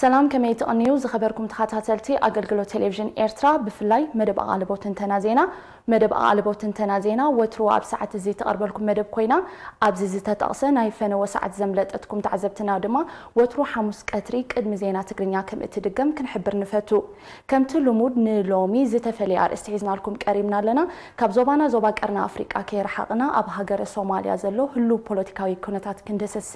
ሰላም፣ ከመይ ትቕንዩ ዝኸበርኩም ተኸታተልቲ ኣገልግሎት ቴሌቪዥን ኤርትራ፣ ብፍላይ መደብ ኣቓልቦ ትንተና ዜና። መደብ ኣቓልቦ ትንተና ዜና ወትሩ ኣብ ሰዓት እዚ ትቐርበልኩም መደብ ኮይና፣ ኣብዚ ዝተጠቕሰ ናይ ፈነወ ሰዓት ዘምለጠትኩም ተዓዘብትና ድማ ወትሩ ሓሙስ ቀትሪ ቅድሚ ዜና ትግርኛ ከም እትድገም ክንሕብር ንፈቱ። ከምቲ ልሙድ ንሎሚ ዝተፈለየ ኣርእስቲ ሒዝናልኩም ቀሪብና ኣለና። ካብ ዞባና ዞባ ቀርኒ ኣፍሪቃ ከይረሓቕና ኣብ ሃገረ ሶማልያ ዘሎ ህሉው ፖለቲካዊ ኩነታት ክንድህስስ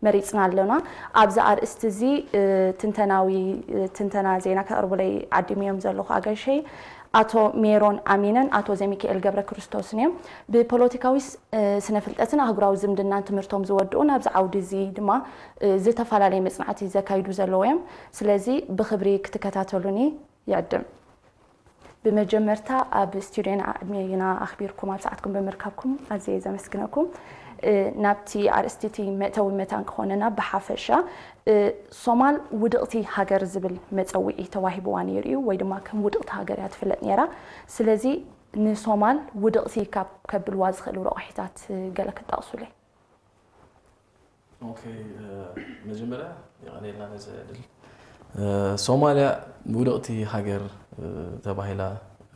መሪጽና ኣለና። ኣብዚ ኣርእስቲ እዚ፣ እ፣ ትንተናዊ፣ እ፣ ትንተና ዜና ከቕርቡለይ ዓዲሞም ዘለኹ ኣጋይሸይ ኣቶ ሜሮን ኣሚነን ኣቶ ዘሚካኤል ገብረ ክርስቶስን እዮም። ብፖለቲካዊ ስ-፣ እ፣ ስነ ፍልጠትን ኣህጉራዊ ዝምድናን ትምህርቶም ዝወድኡ፣ ናብዚ ዓውዲ እዚ ድማ፣ እ፣ ዝተፈላለየ መጽናዕቲ ዘካይዱ ዘለዉ እዮም። ስለዚ ብኽብሪ ክትከታተሉኒ ይዕድም። ብመጀመርታ ኣብ ስቱድዮና ዕድሜና ኣኽቢርኩም ኣብ ሰዓትኩም ብምርካብኩም ኣዝየ ዘመስግነኩም። እ፣ ናብቲ ኣርእስቲ እቲ መእተዊ መታን ክኾነና ብሓፈሻ፣ እ፣ ሶማል ውድቕቲ ሃገር ዝብል መጸውዒ ተዋሂብዋ ነይሩ እዩ፣ ወይ ድማ ከም ውድቕቲ ሃገር እያ ትፍለጥ ነይራ። ስለዚ ንሶማል ውድቕቲ ካብ ከብልዋ ዝኽእሉ ረቑሒታት፣ እ፣ ገለ ክትጠቕሱለይ? ኦኬ፣ እ፣ መጀመርያ የቐንየልና ነዚ ዕድል። እ፣ ሶማልያ ውድቕቲ ሃገር፣ እ፣ ተባሂላ፣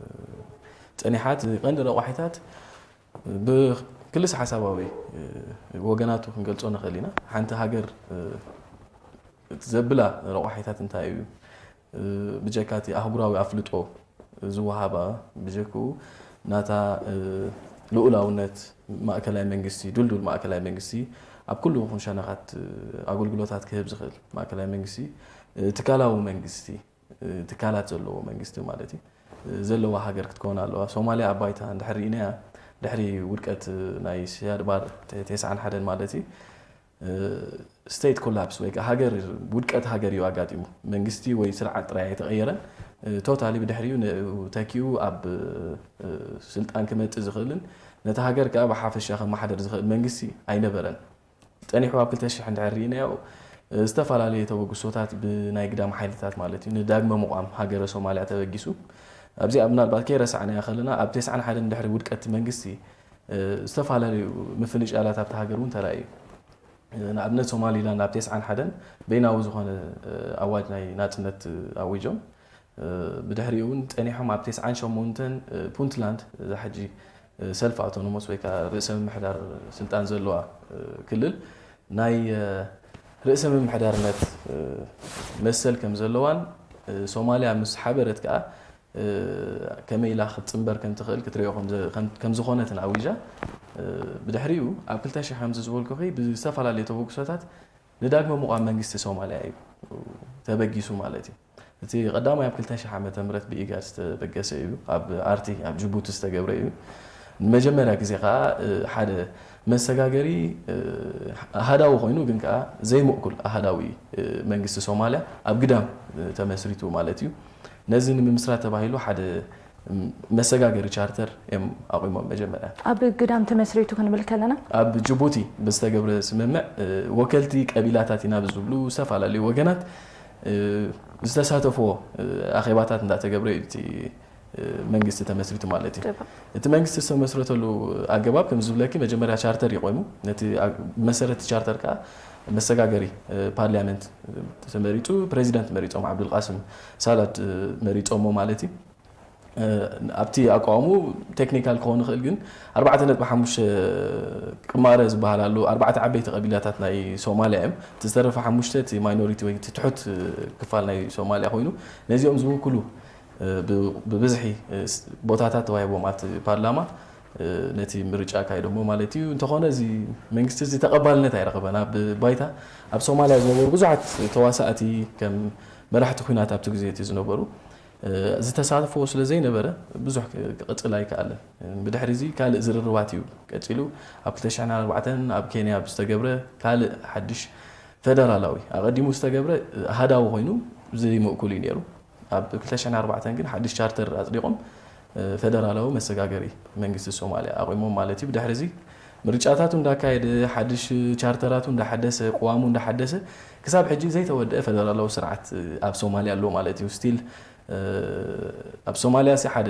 እ፣ ጸኒሓት ቀንዲ ረቋሒታት ብክልስ ሓሳባዊ፣ እ፣ ወገናቱ ክንገልጾ ንኽእል ኢና። ሓንቲ ሃገር፣ እ፣ ዘብላ ረቋሒታት እንታይ እዩ? እ፣ ብጀካ እቲ ኣህጉራዊ ኣፍልጦ ዝወሃባ፣ ብጀክኡ ናታ፣ እ፣ ልኡላውነት፣ ማእከላይ መንግስቲ፣ ድልዱል ማእከላይ መንግስቲ፣ ኣብ ኩሉ ይኹን ሸነኻት፣ እ፣ ኣገልግሎታት ክህብ ዝኽእል ማእከላይ መንግስቲ፣ እ፣ ትካላዊ መንግስቲ፣ እ፣ ትካላት ዘለዎ መንግስቲ ማለት እዩ፣ እ፣ ዘለዋ ሃገር ክትከውን ኣለዋ። ሶማልያ ኣብ ባይታ እንድሕር ርኢናያ፣ ድሕሪ ውድቀት፣ እ፣ ናይ ሲያድ ባር ተ-፣ ተስዓን ሓደን ማለት እዩ፣ እ፣ ስቴት ኮላፕስ ወይ ከዓ ሃገር፣ ውድቀት ሃገር እዩ ኣጋጢሙ። መንግስቲ ወይ ስርዓት ጥራይ ኣይተቐየረን። እ፣ ቶታሊ ብድሕሪኡ ን-፣ ተኪኡ ኣብ፣ እ፣ ስልጣን ክመጽእ ዝኽእልን ነቲ ሃገር ከዓ ብሓፈሻ ከመሓደር ዝኽእል መንግስቲ ኣይነበረን። ጸኒሑ ኣብ ክልተ ሽሕ እንድሕር ርኢናዮ፣ እ፣ ዝተፈላለየ ተበግሶታት ብናይ ግዳም ሓይልታት ማለት እዩ፣ ንዳግመ ምቋም ሃገረ ሶማልያ ተበጊሱ። ኣብዚኣ ምናልባት ከይረሳዕናያ ከለና፣ ኣብ ተስዓን ሓደን ድሕሪ ውድቀት መንግስቲ፣ እ፣ ዝተፈላለዩ ምፍንጫላት ኣብቲ ሃገር እውን ተራእዩ። እ፣ ንኣብነት ሶማሊላንድ ኣብ ተስዓን ሓደን በይናዊ ዝኾነ፣ እ፣ ኣዋጅ ናይ ናጽነት ኣዊጆም። እ፣ ብድሕሪኡ እውን ጸኒሖም ኣብ ተስዓን ሸሞንተን፣ እ፣ ፑንትላንድ፣ እዛ ሕጂ፣ እ፣ ሰልፍ ኣውቶኖሞስ ወይ ከዓ ርእሰ ምምሕዳር ስልጣን ዘለዋ፣ እ፣ ክልል ናይ፣ እ፣ ርእሰ ምምሕዳርነት፣ እ፣ መሰል ከም ዘለዋን፣ እ፣ ሶማልያ ምስ ሓበረት ከዓ፣ እ፣ ከመይ ኢላ ክትጽንበር ከም ትኽእል ክትሪኦ ከም ዘ-፣ ከም፣ ከም ዝኾነትን ኣዊጃ። እ፣ ብድሕሪኡ ኣብ ክልተ ሽሕ ከምዚ ዝበልኩኺ ብዝተፈላለዩ ተበግሶታት ንዳግመ ምቋም መንግስቲ ሶማልያ እዩ ተበጊሱ ማለት እዩ። እቲ ቀዳማይ ኣብ ክልተ ሽሕ ዓመተ ምህረት ብኢጋድ ዝተበገሰ እዩ፣ ኣብ ኣርቲ ኣብ ጅቡቲ ዝተገብረ እዩ። ንመጀመርያ ግዜ ከዓ፣ እ፣ ሓደ መሰጋገሪ፣ እ፣ ኣሃዳዊ ኮይኑ ግን ከዓ ዘይምእኩል ኣሃዳዊ፣ እ፣ መንግስቲ ሶማልያ ኣብ ግዳም፣ እ፣ ተመስሪቱ ማለት እዩ። ነዚ ንምምስራት ተባሂሉ ሓደ፣ ም፣ መሰጋገሪ ቻርተር እዮም ኣቑሞም መጀመርያ። ኣብ ግዳም ተመስሪቱ ክንብል ከለና? ኣብ ጅቡቲ ብዝተገብረ ስምምዕ፣ እ፣ ወከልቲ ቀቢላታት ኢና ብዝብሉ ዝተፈላለዩ ወገናት፣ እ፣ ዝተሳተፍዎ፣ እ፣ ኣኼባታት እንዳተገብረ እዩ እቲ፣ እ፣ መንግስቲ ተመስሪቱ ማለት እዩ። ጥቡቕ። እቲ መንግስቲ ዝተመስረተሉ ኣገባብ ከም ዝብለኪ መጀመርያ ቻርተር እዩ ቆይሙ። ነቲ ኣ-፣ መሰረት ቻርተር ከዓ መሰጋገሪ፣ እ፣ ፓርሊያመንት፣ እ፣ ተመሪጹ፣ ፕሬዚደንት መሪጾም፣ ዓብዱልቃስም ሳላድ፣ እ፣ መሪጾሞ ማለት እዩ። እ፣ ኣብቲ ኣቋውሙ ቴክኒካል ክኸውን ይኽእል፣ ግን ኣርባዕተ ነጥቢ ሓሙሽተ ቅማረ ዝበሃል ኣሎ። ኣርባዕተ ዓበይቲ ቀቢላታት ናይ ሶማልያ እዮም። እቲ ዝተረፈ ሓሙሽተ እቲ ማይኖሪቲ ወይ እቲ ትሑት፣ እ፣ ክፋል ናይ ሶማልያ ኮይኑ፣ ነዚኦም ዝውክሉ፣ እ፣ ብ-፣ ብብዝሒ፣ እ፣ ስ-፣ ቦታታት ተዋሂቦም ኣብቲ ፓርላማ፣ እ፣ ነቲ ምርጫ ኣካይዶሞ ማለት እዩ። እንተኾነ እዚ መንግስቲ እዚ ተቐባልነት ኣይረኸበን። ኣብ ባይታ ኣብ ሶማልያ ዝነበሩ ብዙሓት ተዋሳእቲ ከም መራሕቲ ኲናት ኣብቲ ግዜ እቲ ዝነበሩ፣ እ፣ ዝተሳትፍዎ ስለ ዘይነበረ ብዙሕ ክ-፣ ክቕጽል ኣይከኣለን። ብድሕሪ እዚ ካልእ ዝርርባት እዩ ቀጺሉ። ኣብ ክልተ ሽሕን ኣርባዕተን ኣብ ኬንያ ብዝተገብረ ካልእ ሓድሽ ፈደራላዊ፣ ኣቐዲሙ ዝተገብረ ኣሃዳዊ ኮይኑ ዘይምእኩል እዩ ነይሩ። ኣብ ክልተ ሽሕን ኣርባዕተን ግን ሓድሽ ቻርተር ኣጽዲቖም፣ እ፣ ፈደራላዊ መሰጋገሪ መንግስቲ ሶማልያ ኣቑሞም ማለት እዩ። ብድሕሪ እዚ ምርጫታቱ እንዳካየደ፣ ሓድሽ ቻርተራቱ እንዳሓደሰ፣ ቅዋሙ እንዳሓደሰ፣ ክሳብ ሕጂ ዘይተወደአ ፈደራላዊ ስርዓት፣ እ፣ ኣብ ሶማልያ ኣሎ ማለት እዩ። ስቲል፣ እ፣ ኣብ ሶማልያ ሲ ሓደ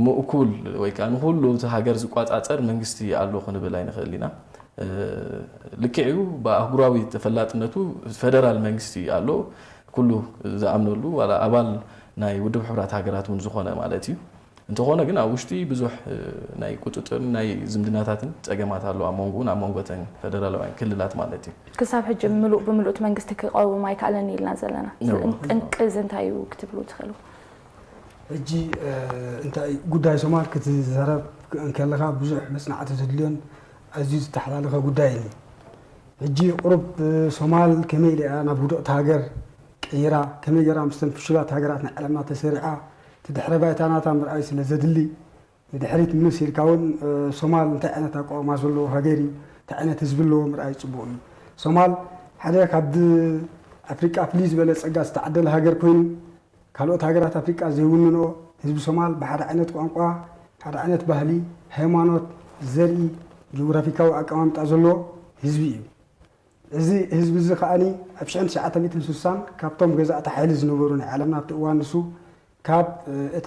ምእኩል ወይ ከዓ ንኹሉ እቲ ሃገር ዝቋጻጸር መንግስቲ ኣሎ ክንብል ኣይንኽእል ኢና። እ፣ ልክዕ እዩ፣ ብኣህጉራዊ ተፈላጥነቱ ፈደራል መንግስቲ ኣሎ። ኩሉ ዝኣምነሉ ዋላ ኣባል ናይ ውድብ ሕቡራት ሃገራት እውን ዝኾነ ማለት እዩ። እንተኾነ ግን ኣብ ውሽጢ ብዙሕ ናይ ቁፅፅር ናይ ዝምድናታትን ፀገማት ኣሎ ኣብ መንጎን ኣብ መንጎተን ፈደራላውያን ክልላት ማለት እዩ። ክሳብ ሕጂ ምሉእ ብምሉእ እቲ መንግስቲ ክቐውም ኣይከኣለን ኢልና ዘለና። ጠንቂ እዚ እንታይ እዩ ክትብሉ ትኽእሉ? ሕጂ እንታይ ጉዳይ ሶማል ክትዛረብ እንከለኻ ብዙሕ መፅናዕቲ ዘድልዮን ኣዝዩ ዝተሓላለኸ ጉዳይ እዩ። ሕጂ ቁሩብ ሶማል ከመይ ኢላ ናብ ውድቕቲ ሃገር ቀይራ፣ ከመይ ገይራ ምስተን ፍሹላት ሃገራት ናይ ዓለምና ተሰሪዓ፣ እቲ ድሕረ ባይታ ናታ ምርኣይ ስለ ዘድሊ፣ ንድሕሪት ምልስ ኢልካ እውን ሶማል እንታይ ዓይነት ኣቋውማ ዘለዎ ሃገር እዩ፣ እንታይ ዓይነት ህዝቢ ኣለዎ ምርኣይ ፅቡቕ እዩ። ሶማል ሓደ ካብ ኣፍሪቃ ፍልይ ዝበለ ፀጋ ዝተዓደለ ሃገር ኮይኑ፣ ካልኦት ሃገራት ኣፍሪቃ ዘይውንንኦ ህዝቢ ሶማል ብሓደ ዓይነት ቋንቋ፣ ሓደ ዓይነት ባህሊ፣ ሃይማኖት፣ ዘርኢ፣ ጂኦግራፊካዊ ኣቀማምጣ ዘለዎ ህዝቢ እዩ። እዚ ህዝቢ እዚ ከኣ ኣብ ሽሕን ትሽዓተ ሚእትን ስሳን ካብቶም ገዛእቲ ሓይሊ ዝነበሩ ናይ ዓለምና ኣብቲ እዋን ንሱ ካብ እታ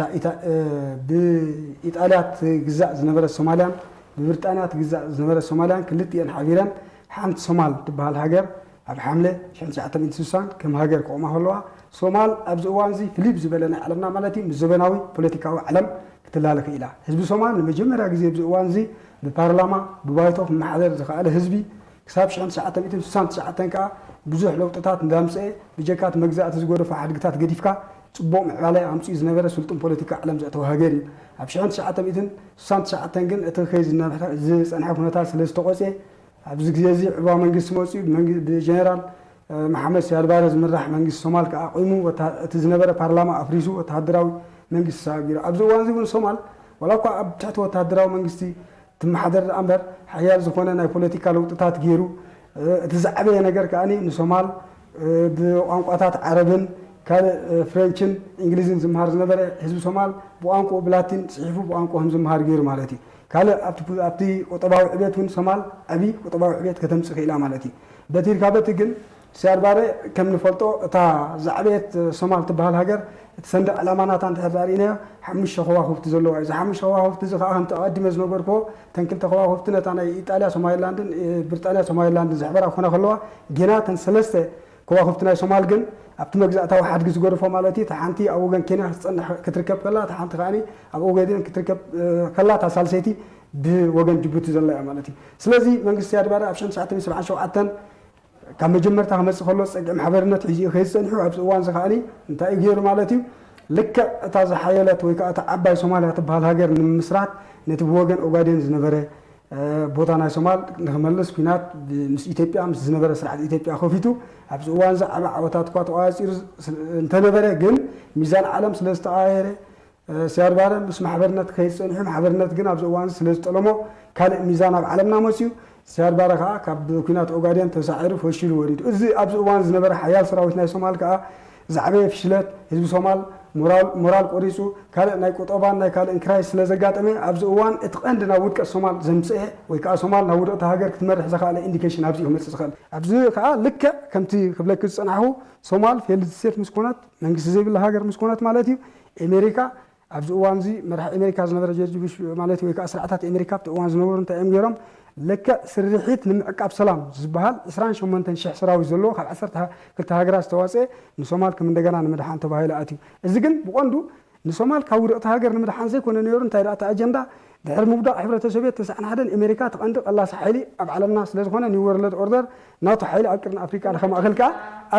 ብኢጣልያ ትግዛእ ዝነበረት ሶማልያን ብብሪጣንያ ትግዛእ ዝነበረት ሶማልያን ክልቲኤን ሓቢረን ሓንቲ ሶማል ትበሃል ሃገር ኣብ ሓምለ ሽሕን ትሽዓተ ሚእትን ስሳን ከም ሃገር ክቖማ ከለዋ፣ ሶማል ኣብዚ እዋን እዚ ፍልይ ብዝበለ ናይ ዓለምና ማለት እዩ ምስ ዘበናዊ ፖለቲካዊ ዓለም ክትላለ ክኢላ። ህዝቢ ሶማል ንመጀመርያ ግዜ ኣብዚ እዋን እዚ ብፓርላማ ብባይቶ ክመሓደር ዝኸኣለ ህዝቢ ክሳብ ሽሕን ትሽዓተ ሚእትን ስሳን ትሽዓተን ከኣ ብዙሕ ለውጥታት እንዳምፀኤ ብጀካ እቲ መግዛእቲ ዝጎደፎ ሓድግታት ገዲፍካ ፅቡቕ ምዕባለ ኣምፅኡ ዝነበረ ስልጡን ፖለቲካ ዓለም ዘእተወ ሃገር እዩ። ኣብ ሽሕን ትሽዓተ ሚእትን ስሳን ትሽዓተን ግን እቲ ከይ ዝፀንሐ ኩነታት ስለ ዝተቆፅየ ኣብዚ ግዜ እዚ ዕባ መንግስቲ መፅኡ ብጀነራል መሓመድ ሲያድ ባረ ዝምራሕ መንግስቲ ሶማል ከዓ ኣቑሙ እቲ ዝነበረ ፓርላማ ኣፍሪሱ ወተሃደራዊ መንግስቲ ሰጊሩ። ኣብዚ እዋን እዚ እውን ሶማል ዋላ እኳ ኣብ ትሕቲ ወተሃደራዊ መንግስቲ ትመሓደር ደኣ እምበር ሓያል ዝኾነ ናይ ፖለቲካ ለውጥታት ገይሩ። እቲ ዝዓበየ ነገር ከዓ ንሶማል ብቋንቋታት ዓረብን ካልእ ፍሬንችን እንግሊዝን ዝመሃር ዝነበረ ህዝቢ ሶማል ብቋንቋኡ ብላቲን ፅሒፉ ብቋንቋ ከም ዝመሃር ገይሩ ማለት እዩ። ካልእ ኣብቲ ቁጠባዊ ዕቤት እውን ሶማል ዓብዪ ቁጠባዊ ዕቤት ከተምፅእ ክኢላ ማለት እዩ። በቲ ኢልካ በቲ ግን ሲያድ ባረ ከም ንፈልጦ እታ ዝዓበየት ሶማል ትበሃል ሃገር እቲ ሰንደቕ ዕላማ ናታ እንድሕር ርኢናዮ ሓሙሽተ ከዋኽብቲ ዘለዋ እዩ። እዚ ሓሙሽተ ከዋኽብቲ እዚ ከዓ ከምቲ ኣቐዲመ ዝነገርክዎ እተን ክልተ ከዋኽብቲ ነታ ናይ ኢጣልያ ሶማሊላንድን ብሪጣንያ ሶማሊላንድን ዝሕበራ ክኾና ከለዋ ጌና እተን ሰለስተ ከዋኽብቲ ናይ ሶማል ግን ኣብቲ መግዛእታዊ ሓድጊ ዝገደፎ ማለት እዩ። እታ ሓንቲ ኣብ ወገን ኬንያ ክትፀንሕ ክትርከብ ከላ እታ ሓንቲ ከዓ ኣብ ኦጋዴን ክትርከብ ከላ እታ ሳልሰይቲ ብወገን ጅቡቲ ዘላ እያ ማለት እዩ። ስለዚ መንግስቲ ሲያድ ባረ ኣብ ሽሕን ትሽዓተ ሚእትን ሰብዓን ሸውዓተን ካብ መጀመርታ ክመፅእ ከሎ ፀግዒ ማሕበርነት ሒዙ እዩ ከይፀኒሑ ኣብዚ እዋን እዚ ከዓ እንታይ እዩ ገይሩ ማለት እዩ። ልክዕ እታ ዝሓየለት ወይ ከዓ እታ ዓባይ ሶማልያ ትበሃል ሃገር ንምምስራት ነቲ ብወገን ኦጋዴን ዝነበረ ቦታ ናይ ሶማል ንክመልስ ኲናት ምስ ኢትዮጵያ ምስ ዝነበረ ስርዓት ኢትዮጵያ ከፊቱ ኣብዚ እዋን እዚ ዓቢ ዓወታት እኳ ተቋፂሩ እንተነበረ ግን ሚዛን ዓለም ስለ ዝተቐያየረ ሲያድ ባረ ምስ ማሕበርነት ክኸይድ ፀኒሑ ማሕበርነት ግን ኣብዚ እዋን እዚ ስለ ዝጠለሞ ካልእ ሚዛን ኣብ ዓለምና መፅዩ ሲያድ ባረ ከዓ ካብ ኲናት ኦጋዴን ተሳዒሩ ፈሺሉ ወሪዱ። እዚ ኣብዚ እዋን ዝነበረ ሓያል ሰራዊት ናይ ሶማል ከዓ ዝዓበየ ፍሽለት ህዝቢ ሶማል ሞራል ቆሪፁ ካልእ ናይ ቁጠባን ናይ ካልእን ክራይ ስለ ዘጋጠመ ኣብዚ እዋን እቲ ቀንዲ ናብ ውድቀት ሶማል ዘምፅአ ወይ ከዓ ሶማል ናብ ውድቕቲ ሃገር ክትመርሕ ዘኽኣለ ኢንዲኬሽን ኣብዚ ክመፅእ ዝኽእል። ኣብዚ ከዓ ልክዕ ከምቲ ክብለኪ ዝፀናሕኹ ሶማል ፌልድ ስቴት ምስ ኮነት መንግስቲ ዘይብላ ሃገር ምስ ኮነት ማለት እዩ። ኤሜሪካ ኣብዚ እዋን እዚ መራሒ ኤሜሪካ ዝነበረ ጆርጅ ቡሽ ማለት ወይ ከዓ ስርዓታት ኤሜሪካ ኣብቲ እዋን ዝነበሩ እንታይ እዮም ገይሮም ልክዕ ስርሒት ንምዕቃብ ሰላም ዝበሃል ዕስራን ሸሞንተን ሽሕ ሰራዊት ዘለዎ ካብ ዓሰርተ ክልተ ሃገራት ዝተዋፀአ ንሶማል ከም እንደገና ንምድሓን ተባሂሉ ኣትዩ። እዚ ግን ብቐንዱ ንሶማል ካብ ውድቕቲ ሃገር ንምድሓን ዘይኮነ ነይሩ እንታይ ደኣ እቲ ኣጀንዳ ድሕሪ ምውዳቕ ሕብረተ ሶቪየት ተስዓን ሓደን ኤሜሪካ እቲ ቀንዲ ቀላሲ ሓይሊ ኣብ ዓለምና ስለ ዝኾነ ኒው ወርልድ ኦርደር ናቱ ሓይሊ ኣብ ቅርኒ ኣፍሪቃ ለኸ ማእኸል ከዓ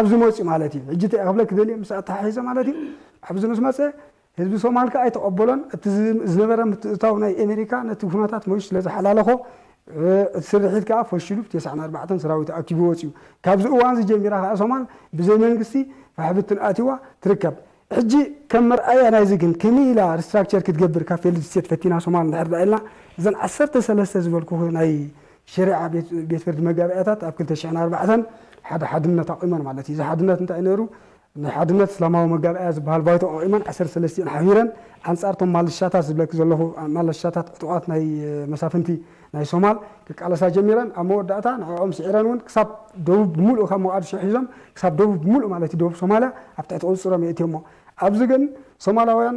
ኣብዚ መፅዩ ማለት እዩ። ሕጂ እንታይ ክብለክ ደልየ ምስ ኣተሓሒዘ ማለት እዩ ኣብዚ ምስ መፀ ህዝቢ ሶማል ከዓ ኣይተቐበሎን። እቲ ዝነበረ ምትእትታው ናይ ኤሜሪካ ነቲ ኩነታት መሪሽ ስለ ዝሓላለኾ እቲ ስርሒት ከዓ ፈሺሉ ብ ተስዓን ኣርባዕተን ሰራዊት ኣኪቡ ወፂኡ። ካብዚ እዋን እዚ ጀሚራ ከዓ ሶማል ብዘይ መንግስቲ ፋሕብትን ኣትይዋ ትርከብ። ሕጂ ከም መርኣያ ናይዚ ግን ከመይ ኢላ ሪስትራክቸር ክትገብር ካብ ፌልድ ስቴት ፈቲና ሶማል እንድሕር ዳ ኢልና እዘን ዓሰርተ ሰለስተ ዝበልኩ ናይ ሸሪዓ ቤት ፍርዲ መጋበያታት ኣብ ክልተ ሽሕን ኣርባዕተን ሓደ ሓድነት ኣቑመን ማለት እዩ። እዚ ሓድነት እንታይ ነይሩ? ናይ ሓድነት እስላማዊ መጋብኣያ ዝበሃል ባይቶ ኣቑመን ዓሰርተ ሰለስቲኤን ሓቢረን ኣንጻር እቶም ማለሻታት ዝብለኪ ዘለኹ ማለሻታት ዕጡቓት ናይ መሳፍንቲ ናይ ሶማል ክቃለሳ ጀሚረን ኣብ መወዳእታ ንዕኦም ስዒረን እውን ክሳብ ደቡብ ብምሉእ ካብ ሞቓድሾ ሒዞም ክሳብ ደቡብ ብምሉእ ማለት እዩ ደቡብ ሶማልያ ኣብ ትሕቲ ቁፅፅሮም የእትዮሞ። ኣብዚ ግን ሶማላውያን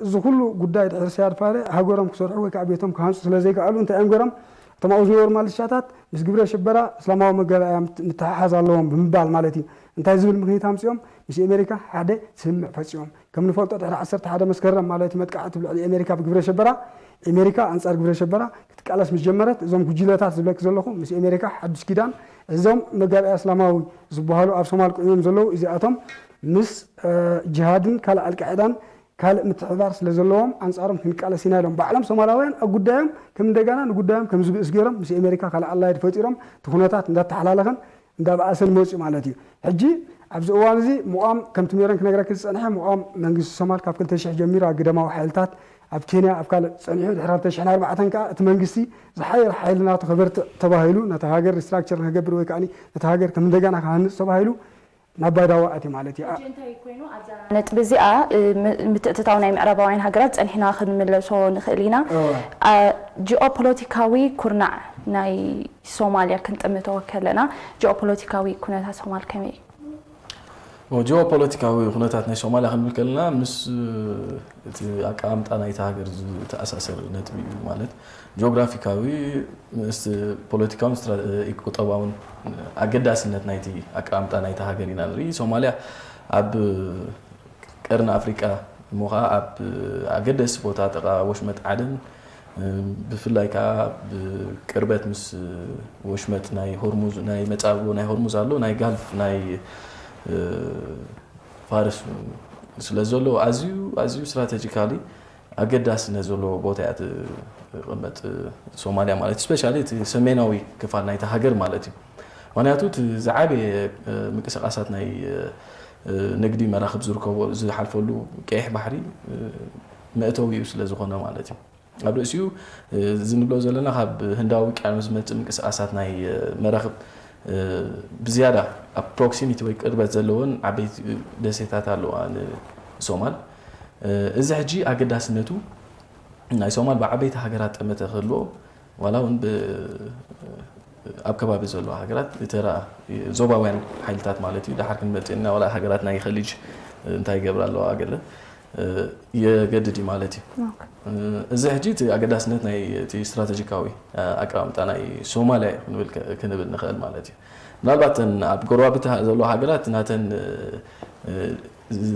እዚ ኩሉ ጉዳይ ድሕሪ ሲያድ ፋረ ሃገሮም ክሰርሑ ወይ ከዓ ቤቶም ክሃንፁ ስለ ዘይከኣሉ እንታይ እዮም ገይሮም እቶም ኣብኡ ዝነበሩ ማለሻታት ምስ ግብረ ሽበራ እስላማዊ መጋብኣያ ምትሕሓዝ ኣለዎም ብምባል ማለት እዩ እንታይ ዝብል ምክንያት ኣምፅኦም ምስ ኣሜሪካ ሓደ ስምምዕ ፈፂሞም። ከም ንፈልጦ ድሕሪ ዓሰርተ ሓደ መስከረም ማለት መጥቃዕቲ ልዕሊ ኣሜሪካ ብግብረ ሸበራ፣ ኣሜሪካ ኣንጻር ግብረ ሸበራ ክትቃለስ ምስ ጀመረት፣ እዞም ጉጅለታት ዝብለክ ዘለኹ ምስ ኣሜሪካ ሓዱሽ ኪዳን፣ እዞም መጋብያ እስላማዊ ዝበሃሉ ኣብ ሶማል ቁዒሞም ዘለዉ እዚኣቶም ምስ እ፣ ጅሃድን ካልእ ኣልቃዒዳን ካልእ ምትሕብባር ስለ ዘለዎም ኣንጻሮም ክንቃለስ ኢና ኢሎም። ባዕሎም ሶማላውያን ኣብ ጉዳዮም ከም እንደገና ንጉዳዮም ከም ዝብእስ ገይሮም ምስ ኣሜሪካ ካልእ ኣላይድ ፈጢሮም እቲ ኩነታት እንዳተሓላለኸን እንዳበኣሰን መፅኡ ማለት እዩ። ሕጂ ኣብዚ እዋን እዚ ምቋም ከምቲ ሜሮን ክነግረኪ ዝጸንሐ ምቋም መንግስቲ ሶማል ካብ ክልተ ሽሕ ጀሚሩ ኣግደማዊ ሓይልታት ኣብ ኬንያ ኣብ ካልእ ጸኒሑ ድሕሪ ክልተ ሽሕን ኣርባዕተን ከኣ እቲ መንግስቲ ዝሓየለ ሓይሊ ናቱ ከበርትዕ ተባሂሉ ነታ ሃገር ሪስትራክቸር ንክገብር ወይ ከኣ ነታ ሃገር ከም እንደገና ክሃንጽ ተባሂሉ ናብ ባይዳ ወኣት ማለት እዩ። ሕጂ እንታይ ኮይኑ ኣብዛ ነጥቢ እዚኣ እ፣ ም- ምትእትታው ናይ ምዕራባውያን ሃገራት ጸኒሕና ክንምለሶ ንኽእል ኢና። እወ። አ፣ ጂኦፖለቲካዊ ኩርናዕ ናይ ሶማልያ ክንጥምቶ ከለና ጂኦፖለቲካዊ ኩነታት ሶማል ከመይ እዩ? ጂኦፖለቲካዊ ኩነታት ናይ ሶማልያ ክንብል ከለና ምስ እቲ ኣቀማምጣ ናይቲ ሃገር ዝተኣሳሰር ነጥቢ እዩ። ማለት ጂኦግራፊካዊ ምስ ፖለቲካውን ስትራ- ቁጠባውን ኣገዳስነት ናይቲ ኣቀማምጣ ናይቲ ሃገር ኢና ንርኢ። ሶማልያ ኣብ ቀርኒ ኣፍሪቃ እሞ ኸዓ ኣብ ኣገደሲ ቦታ ጥቓ ወሽመጥ ዓደን ብፍላይ ከዓ ብቅርበት ምስ ወሽመጥ ናይ ሆርሙዝ ናይ መፃብቦ ናይ ሆርሙዝ ኣሎ ናይ ጋልፍ ናይ ፋርስ ስለ ዘሎ ኣዝዩ ኣዝዩ ስትራቴጂካሊ ኣገዳስነት ዘለዎ ቦታ እያ ትቕመጥ ሶማልያ ማለት ስፔሻሊ እቲ ሰሜናዊ ክፋል ናይቲ ሃገር ማለት እዩ። ምክንያቱ እቲ ዝዓበየ ምንቅስቃሳት ናይ ንግዲ መራኽብ ዝርከቦ ዝሓልፈሉ ቀይሕ ባሕሪ መእተዊ እዩ ስለ ዝኾነ ማለት እዩ። ኣብ ርእሲኡ እዚ ንብሎ ዘለና ካብ ህንዳዊ ውቅያኖስ ዝመፅእ ምንቅስቃሳት ናይ መራኽብ ብዝያዳ ኣብ ፕሮክሲሚቲ ወይ ቅርበት ዘለዎን ዓበይቲ ደሴታት ኣለዋ ንሶማል። እዚ ሕጂ ኣገዳስነቱ ናይ ሶማል ብዓበይቲ ሃገራት ጠመተ ክህልዎ ዋላ እውን ኣብ ከባቢ ዘለዋ ሃገራት ዝተረኣ ዞባውያን ሓይልታት ማለት እዩ። ድሓር ክንመፅእ ኢና ዋላ ሃገራት ናይ ከሊጅ እንታይ ይገብራ ኣለዋ ገለ የገድድ እዩ ማለት እዩ። እዚ ሕጂ እቲ ኣገዳስነት ናይ እቲ ስትራተጂካዊ ኣቀማምጣ ናይ ሶማልያ እዩ ክንብል ክንብል ንኽእል ማለት እዩ። ምናልባት ተን ኣብ ጎረባብቲ ዘለዋ ሃገራት ናተን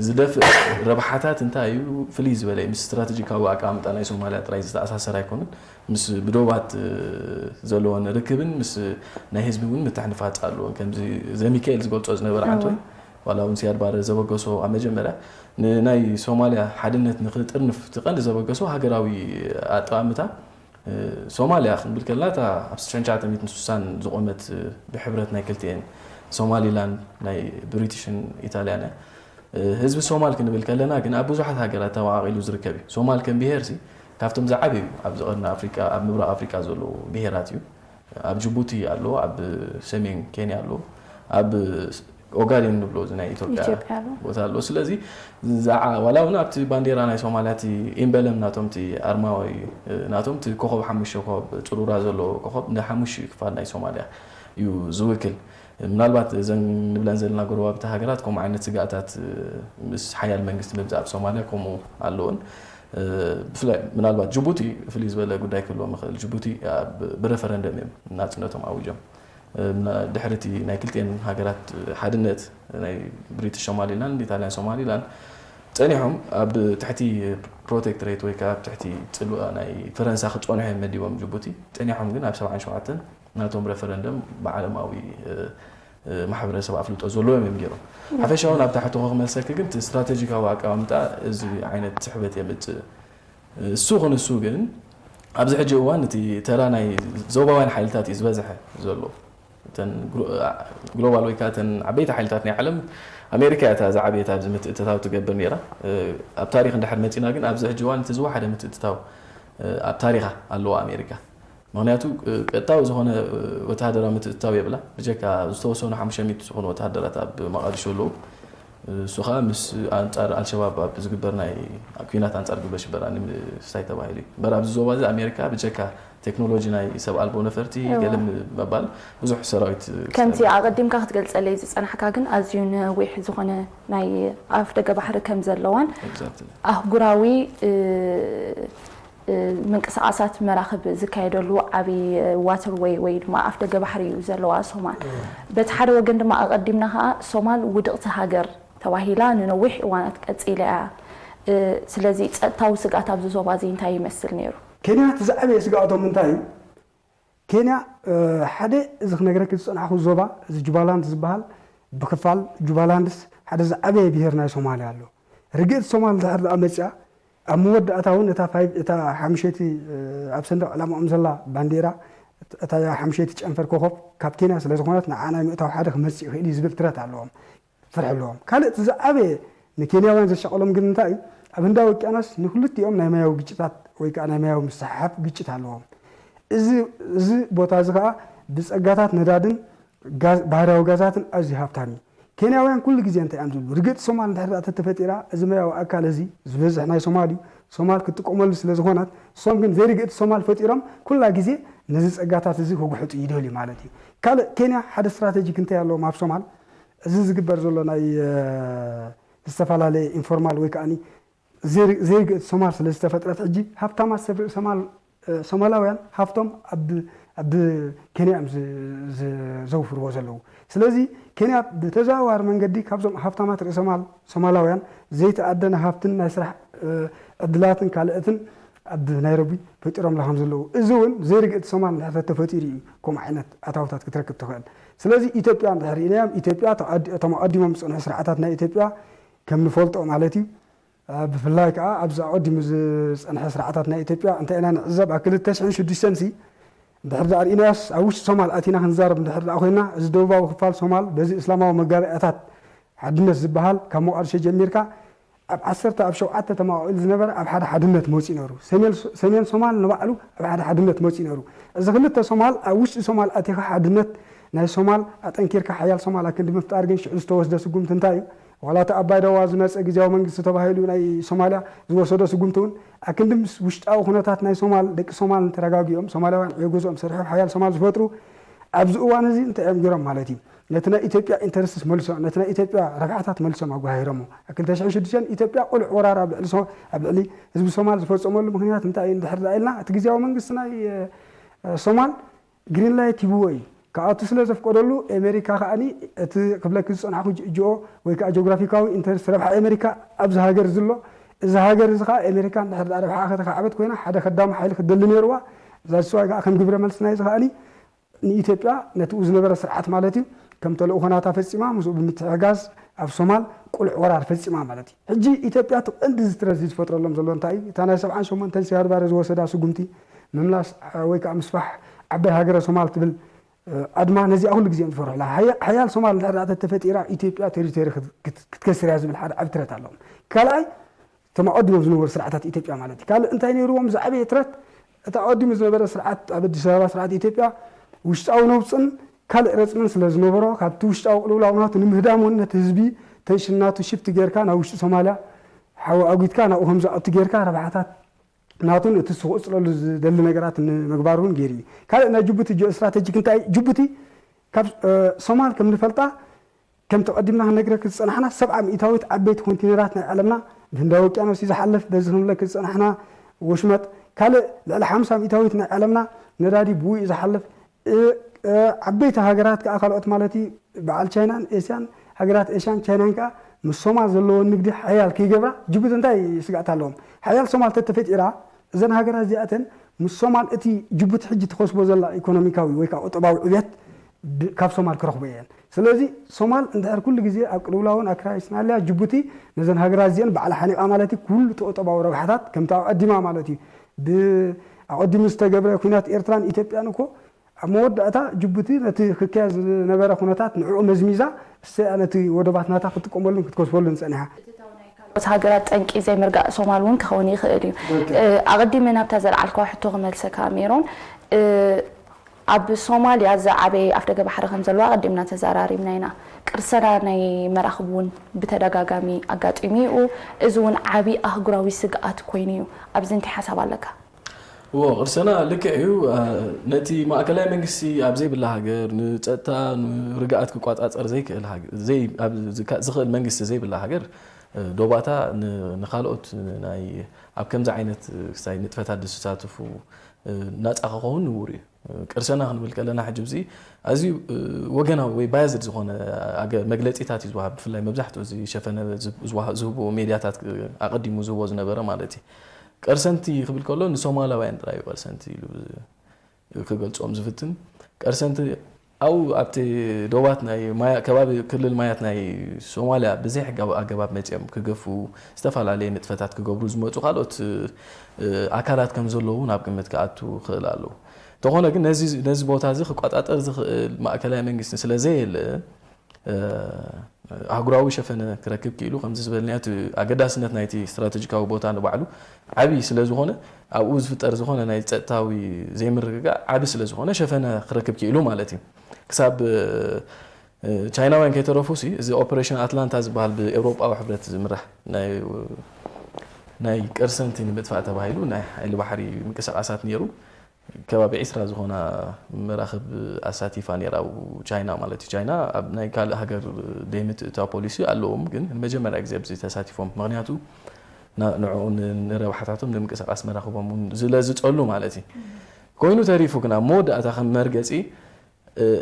ዝደፍእ ረብሓታት እንታይ እዩ ፍልይ ዝበለ ምስ ስትራተጂካዊ ኣቀማምጣ ናይ ሶማልያ ጥራይ ዝተኣሳሰር ኣይኮኑን። ምስ ብዶባት ዘለዎን ርክብን ምስ ናይ ህዝቢ እውን ምትሕንፋፅ ኣለዎን ከምዚ ዘሚካኤል ዝገልፆ ዝነበረ ዓንቶይ ዋላ እውን ሲያድ ባረ ዘበገሶ ኣብ መጀመርያ ንናይ ሶማልያ ሓድነት ንክጥርንፍ እቲ ቀንዲ ዘበገሶ ሃገራዊ ኣጠማምታ ሶማልያ ክንብል ከለና እታ ኣብ ሽሕን ትሽዓተ ሚእትን ስሳን ዝቆመት ብሕብረት ናይ ክልቲኤን ሶማሊላንድ ናይ ብሪቲሽን ኢታልያን እያ። ህዝቢ ሶማል ክንብል ከለና ግን ኣብ ብዙሓት ሃገራት ተመቓቒሉ ዝርከብ እዩ። ሶማል ከም ብሄር ሲ ካብቶም ዝዓበዩ ኣብዚ ቀርኒ ኣፍሪቃ ኣብ ምብራቕ ኣፍሪቃ ዘለዉ ብሄራት እዩ። ኣብ ጅቡቲ ኣሎ፣ ኣብ ሰሜን ኬንያ ኣሎ፣ ኣብ ኦጋዴን ንብሎ እዚ ናይ ኢትዮጵያ ኢትዮጵያ ኣሎ። ቦታ ኣሎ። ስለዚ ዝዓ- ዋላ እውን ኣብቲ ባንዴራ ናይ ሶማልያ እቲ ኢምበለም ናቶም እቲ ኣርማ ወይ ናቶም እቲ ኮኸብ ሓሙሽተ ኮኸብ ፅሩራ ዘለዎ ኮኸብ ንሓሙሽተ ክፋል ናይ ሶማልያ እዩ ዝውክል። ምናልባት እዘን ንብለን ዘለና ጎረባብቲ ሃገራት ከምኡ ዓይነት ስጋኣታት ምስ ሓያል መንግስቲ ምምፃእ ኣብ ሶማልያ ከምኡ ኣለውን። ብፍላይ ምናልባት ጅቡቲ ፍልይ ዝበለ ጉዳይ ክህልዎም ይኽእል። ጅቡቲ ብረፈረንደም እዮም ናፅነቶም ኣዊጆም። ድሕሪ እቲ ናይ ክልቲኤን ሃገራት ሓድነት ናይ ብሪቲሽ ሶማሊላንድ ኢታልያን ሶማሊላንድ ፀኒሖም ኣብ ትሕቲ ፕሮቴክትሬት ወይ ከዓ ኣብ ትሕቲ ፅልዋ ናይ ፈረንሳ ክፀንሑ እዮም መዲቦም ጅቡቲ። ፀኒሖም ግን ኣብ ሰብዓን ሸውዓተን ናቶም ረፈረንደም ብዓለማዊ ማሕበረሰብ ኣፍልጦ ዘለዎም እዮም ገይሮም። ሓፈሻዊ ናብ ታሕቲ ክመልሰኪ ግን እቲ ስትራቴጂካዊ ኣቀማምጣ እዚ ዓይነት ስሕበት የምፅእ። እሱ ክንሱ ግን ኣብዚ ሕጂ እዋን እቲ ተራ ናይ ዞባውያን ሓይልታት እዩ ዝበዝሐ ዘሎ። እተን ግሎባል ወይ ከዓ እተን ዓበይቲ ሓይልታት ናይ ዓለም ኣሜሪካ እያ እታ ዝዓበየት ኣብዚ ምትእትታው ትገብር ነይራ። ኣብ ታሪክ እንድሕር መፂና ግን ኣብዚ ሕጂ እዋን እቲ ዝወሓደ ምትእትታው ኣብ ታሪካ ኣለዋ ኣሜሪካ። ምክንያቱ ቀጥታዊ ዝኾነ ወተሃደራዊ ምትእትታው የብላ። ብጀካ ዝተወሰኑ ሓሙሽተ ሚእቲ ዝኾኑ ወተሃደራት ኣብ መቃዲሾ ኣለዉ። እሱ ከዓ ምስ ኣንፃር ኣልሸባብ ኣብ ዝግበር ናይ ኲናት ኣንፃር ግብረ ሽበራ ንምስታይ ተባሂሉ እዩ። እምበር ኣብዚ ዞባ እዚ ኣሜሪካ ብጀካ ቴክኖሎጂ ናይ ሰብ ኣልቦ ነፈርቲ ገለ ምባል ብዙሕ ሰራዊት ከምቲ ኣቐዲምካ ክትገልፀለይ ዝፀናሕካ ግን ኣዝዩ ነዊሕ ዝኾነ ናይ ኣፍ ደገ ባሕሪ ከም ዘለዋን ኣህጉራዊ ምንቅስቃሳት መራኽብ ዝካየደሉ ዓብዪ ዋተር ወይ ወይ ድማ ኣፍ ደገ ባሕሪ እዩ ዘለዋ ሶማል። በቲ ሓደ ወገን ድማ ኣቐዲምና ከዓ ሶማል ውድቕቲ ሃገር ተባሂላ ንነዊሕ እዋናት ቀጺላ እያ። ስለዚ ጸጥታዊ ስግኣት ኣብዚ ዞባ እዚ እንታይ ይመስል ነይሩ? ኬንያ እቲ ዝዓበየ ስግኣቶም እንታይ እዩ? ኬንያ ሓደ እዚ ክነግረኪ ዝጸናሕኹ ዞባ እዚ ጁባላንድ ዝበሃል ብክፋል ጁባላንድስ ሓደ ዝዓበየ ብሄር ናይ ሶማልያ ኣሎ። ርግእቲ ሶማል እንድሕር ደኣ መጽያ ኣብ መወዳእታ እውን እታ ፋይቭ እታ ሓምሸይቲ ኣብ ሰንደቕ ዕላማኦም ዘላ ባንዴራ እታ ሓምሸይቲ ጨንፈር ኮኸብ ካብ ኬንያ ስለ ዝኾነት ንዓ ናይ ምእታው ሓደ ክመጽእ ይኽእል እዩ ዝብል ትረት ኣለዎም። ፍርሒ ኣለዎም። ካልእ እቲ ዝዓበየ ንኬንያውያን ዘሻቐሎም ግን እንታይ እዩ? ኣብ ህንዳዊ ውቅያኖስ ንክልቲኦም ናይ ማያዊ ግጭታት ወይ ከዓ ናይ ማያዊ ምስሕሓብ ግጭት ኣለዎም። እዚ እዚ ቦታ እዚ ከዓ ብፀጋታት ነዳድን ጋዝ- ባህርያዊ ጋዛትን ኣዝዩ ሃብታም እዩ። ኬንያውያን ኩሉ ግዜ እንታይ እዮም ዝብሉ? ርግጥ ሶማል እንድሕር ደኣ ተተፈጢራ እዚ ማያዊ ኣካል እዚ ዝበዝሕ ናይ ሶማል እዩ። ሶማል ክትጥቀመሉ ስለ ዝኾነት እሶም ግን ዘይርግእቲ ሶማል ፈጢሮም ኩላ ግዜ ነዚ ፀጋታት እዚ ክጉሕጡ ይደልዩ ማለት እዩ። ካልእ ኬንያ ሓደ ስትራቴጂክ እንታይ ኣለዎም ኣብ ሶማል እዚ ዝግበር ዘሎ ናይ ዝተፈላለየ ኢንፎርማል ወይ ከዓ ዘይርግእቲ ሶማል ስለ ዝተፈጥረት ሕጂ ሃብታማት ሰብ ርእሲ ማል ሶማላውያን ሃፍቶም ኣብ ኬንያ እዮም ዘውፍርዎ ዘለዉ። ስለዚ ኬንያ ብተዘዋዋሪ መንገዲ ካብዞም ሃፍታማት ርእሰ ማል ሶማላውያን ዘይተኣደነ ሃፍትን ናይ ስራሕ ዕድላትን ካልእትን ኣብ ናይሮቢ ፈጢሮምላ ከም ዘለዉ፣ እዚ እውን ዘይርግእቲ ሶማል እንድሕር ተተፈጢሩ እዩ ከምኡ ዓይነት ኣታውታት ክትረክብ ትኽእል። ስለዚ ኢትዮጵያ እንድሕር ኢናዮም ኢትዮጵያ እቶም ኣቐዲሞም ዝፀንሑ ስርዓታት ናይ ኢትዮጵያ ከም ንፈልጦ ማለት እዩ። ብፍላይ ከዓ ኣብዚ ኣቐዲሙ ዝፀንሐ ስርዓታት ናይ ኢትዮጵያ እንታይ ኢና ንዕዘብ ኣብ ክልተ ሽሕን ሽዱሽተን ሲ እንድሕር ዳኣ ርኢናዮስ ኣብ ውሽጢ ሶማል ኣቲና ክንዛረብ እንድሕር ዳኣ ኮይና እዚ ደቡባዊ ክፋል ሶማል በዚ እስላማዊ መጋበያታት ሓድነት ዝበሃል ካብ ሞቃዲሾ ጀሚርካ ኣብ ዓሰርተ ኣብ ሸውዓተ ተማቒሉ ዝነበረ ኣብ ሓደ ሓድነት መፂኡ ነሩ። ሰሜን ሶማል ንባዕሉ ኣብ ሓደ ሓድነት መፂኡ ነሩ። እዚ ክልተ ሶማል ኣብ ውሽጢ ሶማል ኣቲኻ ሓድነት ናይ ሶማል ኣጠንኪርካ ሓያል ሶማል ኣክንዲ ምፍጣር ግን ሽዑ ዝተወስደ ስጉምቲ እንታይ እዩ? ዋላ እቲ ኣባይ ደዋ ዝመፀ ግዝያዊ መንግስቲ ተባሂሉ ናይ ሶማልያ ዝወሰዶ ስጉምቲ እውን ኣክንዲ ምስ ውሽጣዊ ኩነታት ናይ ሶማል ደቂ ሶማል እንተረጋጊኦም ሶማላውያን ዕዮ ገዝኦም ሰሪሖም ሓያል ሶማል ዝፈጥሩ ኣብዚ እዋን እዚ እንታይ እዮም ገይሮም ማለት እዩ? ነቲ ናይ ኢትዮጵያ ኢንተረስትስ መልሶም ነቲ ናይ ኢትዮጵያ ረብሓታት መልሶም ኣጓሂሮሞ። ኣብ ክልተ ሽሕን ሽዱሽተን ኢትዮጵያ ቁሉዕ ወራር ኣብ ልዕሊ ሶ- ኣብ ልዕሊ ህዝቢ ሶማል ዝፈፀመሉ ምክንያት እንታይ እዩ እንድሕር ዳኣ ኢልና እቲ ግዝያዊ መንግስቲ ናይ ሶማል ግሪን ላይት ሂብዎ እዩ። ክኣቱ ስለ ዘፍቀደሉ ኤሜሪካ ከኣኒ እቲ ክብለኪ ዝፀናሕኩ ጅኦ ወይ ከዓ ጂኦግራፊካዊ ኢንተረስት ረብሓ ኤሜሪካ ኣብዚ ሃገር ዝሎ እዚ ሃገር እዚ ከዓ ኤሜሪካ እንድሕር ዳኣ ረብሓ ከተካዕበት ኮይና ሓደ ከዳሙ ሓይሊ ክትደሊ ነይርዋ። እዛ ዝስዋይ ከዓ ከም ግብረ መልሲ ናይዚ ከኣኒ ንኢትዮጵያ ነቲኡ ዝነበረ ስርዓት ማለት እዩ ከም ተልእኾ ናታ ፈፂማ ምስኡ ብምትሕጋዝ ኣብ ሶማል ቁሉዕ ወራር ፈፂማ ማለት እዩ። ሕጂ ኢትዮጵያ እቲ ቀንዲ እዚ ትረት እዚ ዝፈጥረሎም ዘሎ እንታይ እዩ? እታ ናይ ሰብዓን ሸሞንተን ሲያድ ባረ ዝወሰዳ ስጉምቲ ምምላስ ወይ ከዓ ምስፋሕ ዓባይ ሃገረ ሶማል ትብል ኣድማ ነዚኣ ኩሉ ግዜ እዮም ዝፈርሑላ። ሓያ- ሓያል ሶማል እንድሕር ደኣ ተተፈጢራ ኢትዮጵያ ቴሪቶሪ ክት- ክት- ክትከስር እያ ዝብል ሓደ ዓቢ ትረት ኣለዎም። ካልኣይ እቶም ኣቐዲሞም ዝነበሩ ስርዓታት ኢትዮጵያ ማለት እዩ። ካልእ እንታይ ነይርዎም ዝዓበየ ትረት እቲ ኣቐዲሙ ዝነበረ ስርዓት ኣብ ኣዲስ ኣበባ ስርዓት ኢትዮጵያ ውሽጣዊ ነውፅን ካልእ ረፅምን ስለ ዝነበሮ ካብቲ ውሽጣዊ ቅልውላው ናቱ ንምህዳም እውን ነቲ ህዝቢ ተንሽን ናቱ ሽፍቲ ጌርካ ናብ ውሽጢ ሶማልያ ሓዊ ኣጉትካ ናብኡ ከም ዝኣቱ ጌርካ ረብሓታት ናቱን እቲ እሱ ክቕፅለሉ ዝደሊ ነገራት ንምግባር እውን ገይሩ እዩ። ካልእ ናይ ጅቡቲ ጂኦ ስትራቴጂክ እንታይ እዩ? ጅቡቲ ካብ ሶማል ከም ንፈልጣ ከምቲ ቀዲምና ክንነግረኪ ዝፀናሕና ሰብዓ ሚእታዊት ዓበይቲ ኮንቴነራት ናይ ዓለምና ብህንዳዊ ውቅያኖስ እዩ ዝሓልፍ። በዚ ክንብለኪ ዝፀናሕና ወሽመጥ ካልእ ልዕሊ ሓምሳ ሚእታዊት ናይ ዓለምና ነዳዲ ብኡ እዩ ዝሓልፍ። ዓበይቲ ሃገራት ከዓ ካልኦት ማለት እዩ በዓል ቻይናን ኤስያን ሃገራት ኤስያን ቻይናን ከዓ ምስ ሶማል ዘለዎን ንግዲ ሓያል ከይገብራ ጅቡቲ እንታይ ስጋእት ኣለዎም? ሓያል ሶማል ተተፈጢራ እዘን ሃገራት እዚኣተን ምስ ሶማል እቲ ጅቡቲ ሕጂ ትኸስቦ ዘላ ኢኮኖሚካዊ ወይ ከዓ ቁጠባዊ ዕብየት ካብ ሶማል ክረኽቦ እየን። ስለዚ ሶማል እንድሕር ኩሉ ግዜ ኣብ ቅልውላውን ኣክራይስን ኣልያ ጅቡቲ ነዘን ሃገራት እዚአን ባዕላ ሓኒቓ ማለት እዩ ኩሉ እቲ ቁጠባዊ ረብሓታት ከምቲ ኣቐዲማ ማለት እዩ ብኣቐዲሙ ዝተገብረ ኩናት ኤርትራን ኢትዮጵያን እኮ ኣብ መወዳእታ ጅቡቲ ነቲ ክካየድ ዝነበረ ኩነታት ንዕኡ መዝሚዛ እሰያ ነቲ ወደባት ናታ ክትጥቀመሉን ክትከስበሉን ጸኒሓ። ካልኦት ሃገራት ጠንቂ ዘይምርጋእ ሶማል እውን ክኸውን ይኽእል እዩ። ኣቐዲመ ናብታ ዘልዓልካዋ ሕቶ ክመልሰካ ሜሮን ኣብ ሶማልያ ዝዓበየ ኣፍደገ ባሕሪ ከም ዘለዋ ኣቐዲምና ተዘራሪብና ኢና። ቅርሰና ናይ መራኽብ እውን ብተደጋጋሚ ኣጋጢሙ እዩ። እዚ እውን ዓብዪ ኣህጉራዊ ስግኣት ኮይኑ እዩ። ኣብዚ እንታይ ሓሳብ ኣለካ? እዎ ቅርሰና ልክዕ እዩ። ነቲ ማእከላይ መንግስቲ ኣብ ዘይብላ ሃገር ንጸጥታ ንርግኣት ክቋጻጸር ዘይክእል ዝኽእል መንግስቲ ዘይብላ ሃገር ዶባታ ንኻልኦት ናይ ኣብ ከምዚ ዓይነት ክሳይ ንጥፈታት ዝሳተፉ ናጻ ክኸውን ንቡር እዩ። ቅርሰና ክንብል ከለና ሕጂ እዚ ኣዝዩ ወገናዊ ወይ ባያዝድ ዝኾነ መግለፂታት እዩ ዝወሃብ። ብፍላይ መብዛሕትኡ እዚ ሸፈነ ዝህቡ ሜድያታት ኣቐዲሙ ዝህቦ ዝነበረ ማለት እዩ። ቀርሰንቲ ክብል ከሎ ንሶማላውያን ጥራይ እዩ ቀርሰንቲ ኢሉ ክገልጾም ዝፍትን። ቀርሰንቲ ኣብኡ ኣብቲ ዶባት ናይ ማያ ከባቢ ክልል ማያት ናይ ሶማልያ ብዘይ ሕጋዊ ኣገባብ መጺኦም ክገፉ ዝተፈላለየ ንጥፈታት ክገብሩ ዝመጹ ካልኦት ኣካላት ከም ዘለዉ ናብ ግምት ክኣቱ ክእል ኣለዉ። እንተኾነ ግን ነዚ ነዚ ቦታ እዚ ክቋጻጸር ዝኽእል ማእከላይ መንግስቲ ስለ ዘየለ ኣህጉራዊ ሸፈነ ክረክብ ክኢሉ ከምዚ ዝበልናዮ እቲ ኣገዳስነት ናይቲ ስትራተጂካዊ ቦታ ንባዕሉ ዓብዪ ስለ ዝኾነ ኣብኡ ዝፍጠር ዝኾነ ናይ ጸጥታዊ ዘይምርግጋእ ዓቢ ስለ ዝኾነ ሸፈነ ክረክብ ክኢሉ ማለት እዩ። ክሳብ ቻይናውያን ከይተረፉ ሲ እዚ ኦፕሬሽን ኣትላንታ ዝበሃል ብኤውሮጳዊ ሕብረት ዝምራሕ ናይ ናይ ቅርሰንቲ ንምጥፋእ ተባሂሉ ናይ ሓይሊ ባሕሪ ምንቅስቃሳት ነይሩ። ከባቢ ዒስራ ዝኾና መራኽብ ኣሳቲፋ ነይራ ኣብኡ ቻይና ማለት እዩ። ቻይና ኣብ ናይ ካልእ ሃገር ደይምትእታው ፖሊሲ ኣለዎም፣ ግን ንመጀመርያ ግዜ ኣብዚ ተሳቲፎም። ምኽንያቱ ንዕኡ ንረብሓታቶም ንምንቅስቃስ መራኽቦም እውን ስለ ዝጸሉ ማለት እዩ። ኮይኑ ተሪፉ ግን ኣብ መወዳእታ ከም መርገጺ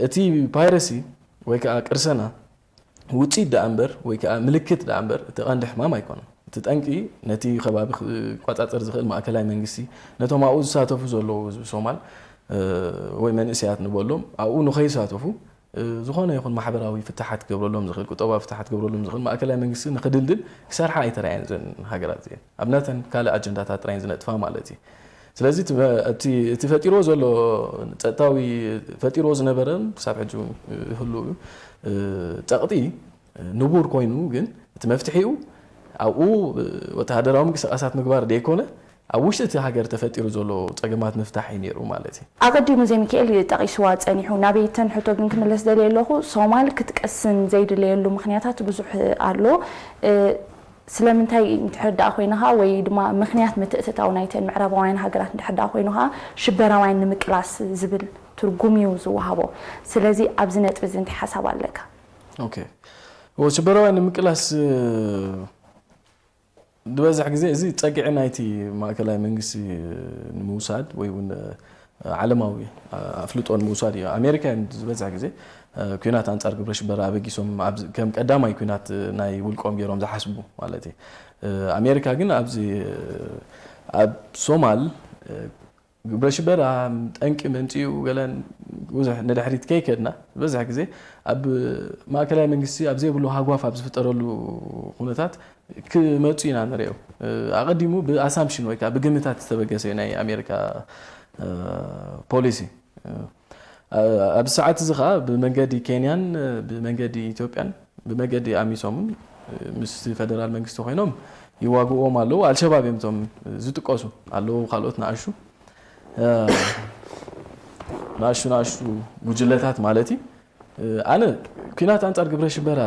እቲ ፓይረሲ ወይ ከዓ ቅርሰና ውፅኢት ደኣ እምበር ወይ ከዓ ምልክት ደኣ እምበር እቲ ቀንዲ ሕማም ኣይኮነን። እቲ ጠንቂ ነቲ ከባቢ ክቋፃፀር ዝኽእል ማእከላይ መንግስቲ ነቶም ኣብኡ ዝሳተፉ ዘለዉ ህዝቢ ሶማል ወይ መንእሰያት ንበሎም ኣብኡ ንኸይሳተፉ ዝኾነ ይኹን ማሕበራዊ ፍትሓት ክገብረሎም ዝኽእል ቁጠባዊ ፍትሓት ክገብረሎም ዝኽእል ማእከላይ መንግስቲ ንክድልድል ክሰርሓ ኣይተራእየን እዘን ሃገራት እዚአን ኣብ ናተን ካልእ ኣጀንዳታት ጥራይን ዝነጥፋ ማለት እዩ። ስለዚ እቲ ፈጢርዎ ዘሎ ጸጥታዊ ፈጢርዎ ዝነበረ ክሳብ ሕጂ እውን ህሉ እዩ ጸቕጢ ንቡር ኮይኑ ግን እቲ መፍትሒኡ ኣብኡ ወተሃደራዊ ምንቅስቃሳት ምግባር ደይኮነ ኣብ ውሽጢ እቲ ሃገር ተፈጢሩ ዘሎ ጸገማት ምፍታሕ እዩ ነይሩ ማለት እዩ። ኣቐዲሙ ዜሚካኤል ጠቒስዋ ጸኒሑ ናበይተን ሕቶ ግን ክምለስ ደልየ ኣለኹ። ሶማል ክትቀስን ዘይድለየሉ ምኽንያታት ብዙሕ ኣሎ። ስለምንታይ እንትሕርዳኣ ኮይንኻ ወይ ድማ ምኽንያት ምትእትታው ናይተን ምዕራባውያን ሃገራት እንድሕርዳኣ ኮይኑ ከዓ ሽበራውያን ንምቅላስ ዝብል ትርጉም እዩ ዝወሃቦ። ስለዚ ኣብዚ ነጥቢ እዚ እንታይ ሓሳብ ኣለካ? ኦኬ ሽበራውያን ንምቅላስ ዝበዝሕ ግዜ እዚ ጸግዒ ናይቲ ማእከላይ መንግስቲ ንምውሳድ ወይ እውን ዓለማዊ ኣፍልጦ ንምውሳድ እዩ። ኣሜሪካ እዮም ዝበዝሕ ግዜ ኲናት ኣንጻር ግብረ ሽበራ ኣበጊሶም ከም ቀዳማይ ኲናት ናይ ውልቆም ገይሮም ዝሓስቡ ማለት እዩ። ኣሜሪካ ግን ኣብዚ ኣብ ሶማል ግብረ ሽበራ ጠንቂ መንፅኡ ገለን ብዙሕ ንድሕሪት ከይከድና ዝበዝሕ ግዜ ኣብ ማእከላይ መንግስቲ ኣብ ዘይብሉ ሃጓፍ ኣብ ዝፍጠረሉ ኩነታት ክመፁ ኢና ንሪኦ። ኣቐዲሙ ብኣሳምፕሽን ወይ ከዓ ብግምታት ዝተበገሰ ናይ ኣሜሪካ ፖሊሲ። ኣብዚ ሰዓት እዚ ከዓ ብመንገዲ ኬንያን ብመንገዲ ኢትዮጵያን ብመንገዲ ኣሚሶምን ምስ ፌደራል መንግስቲ ኮይኖም ይዋግዎም ኣለዉ። ኣልሸባብ እዮም እቶም ዝጥቀሱ ኣለዉ ካልኦት ንኣሹ ንኣሹ ንኣሹ ጉጅለታት ማለት እዩ። ኣነ ኲናት ኣንጻር ግብረ ሽበራ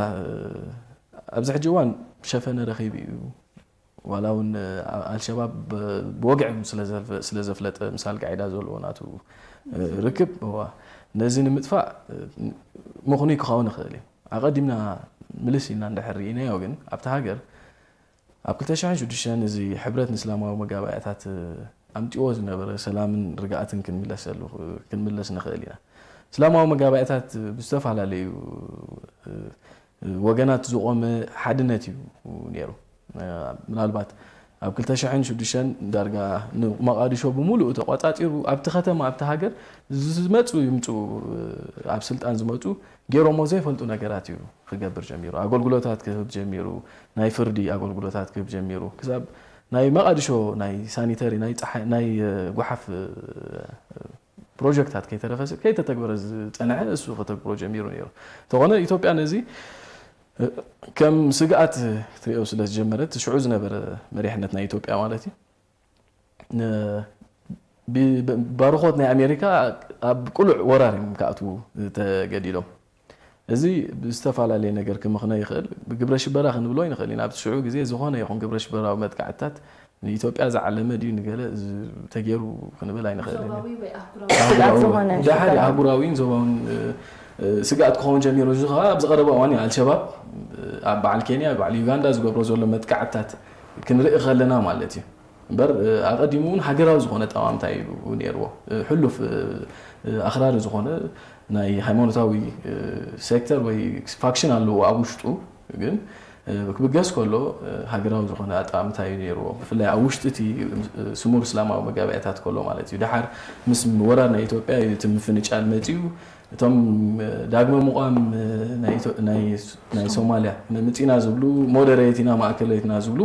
ኣብዚ ሕጂ እዋን ሸፈነ ረኺቡ እዩ። ዋላ እውን ኣልሸባብ ብወግዒ ስለ ዘፍለጠ ምስ ኣልቃዒዳ ዘለዎ ናቱ ርክብ ነዚ ንምጥፋእ ምኽኑይ ክኸውን ይኽእል እዩ። ኣቐዲምና ምልስ ኢልና እንድሕር ርኢናዮ ግን ኣብቲ ሃገር ኣብ ክልተ ሽሕን ሽዱሽተን እዚ ሕብረት ንእስላማዊ መጋባእያታት ኣምጺዎ ዝነበረ ሰላምን ርግኣትን ክንምለሰሉ ክንምለስ ንኽእል ኢና። እስላማዊ መጋባእያታት ብዝተፈላለዩ ወገናት ዝቖመ ሓድነት እዩ ነይሩ። ምናልባት ኣብ ክልተ ሽሕን ሽዱሽተን ዳርጋ ንመቓዲሾ ብምሉኡ ተቋጻጺሩ ኣብቲ ከተማ ኣብቲ ሃገር ዝመፁ ይምፁ ኣብ ስልጣን ዝመፁ ገይሮሞ ዘይፈልጡ ነገራት እዩ ክገብር ጀሚሩ። ኣገልግሎታት ክህብ ጀሚሩ፣ ናይ ፍርዲ ኣገልግሎታት ክህብ ጀሚሩ። ክሳብ ናይ መቓድሾ ናይ ሳኒተሪ ናይ ፀሓይ ናይ ጓሓፍ ፕሮጀክታት ከይተረፈ ከይተተግበረ ዝፀንሐ እሱ ከተግብሮ ጀሚሩ ነይሩ። እንተኾነ ኢትዮጵያ ነዚ ከም ስግኣት ክትሪኦ ስለ ዝጀመረት ሽዑ ዝነበረ መሪሕነት ናይ ኢትዮጵያ ማለት እዩ ባርኾት ናይ ኣሜሪካ ኣብ ቅሉዕ ወራር እዮም ክኣትዉ ተገዲዶም። እዚ ብዝተፈላለየ ነገር ክምኽነ ይኽእል። ብግብረ ሽበራ ክንብሎ ይንኽእል ኢና። ኣብቲ ሽዑ ግዜ ዝኾነ ይኹን ግብረ ሽበራዊ መጥቃዕትታት ንኢትዮጵያ ዝዓለመ ድዩ ንገለ ተገይሩ ክንብል ኣይንኽእል። ድሓር ኣህጉራዊን ዞባውን ስግኣት ክኸውን ጀሚሩ። እዚ ከዓ ኣብዚ ቀረባ እዋን እዩ። ኣልሸባብ ኣብ በዓል ኬንያ፣ በዓል ዩጋንዳ ዝገብሮ ዘሎ መጥቃዕትታት ክንርኢ ከለና ማለት እዩ። እምበር ኣቐዲሙ እውን ሃገራዊ ዝኾነ ጠማምታ እዩ ነይርዎ። ሕሉፍ ኣኽራሪ ዝኾነ ናይ ሃይማኖታዊ ሴክተር ወይ ፋክሽን ኣለዎ ኣብ ውሽጡ። ግን ክብገስ ከሎ ሃገራዊ ዝኾነ ኣጠማምታ እዩ ነይርዎ። ብፍላይ ኣብ ውሽጢ እቲ ስሙር እስላማዊ መጋባእያታት ከሎ ማለት እዩ። ደሓር ምስ ወራር ናይ ኢትዮጵያ እቲ ምፍንጫል መፂኡ። እቶም ዳግመ ምቋም ናይ ሶማልያ ምምፂና ዝብሉ፣ ሞደሬት ኢና፣ ማእከለይት ኢና ዝብሉ፣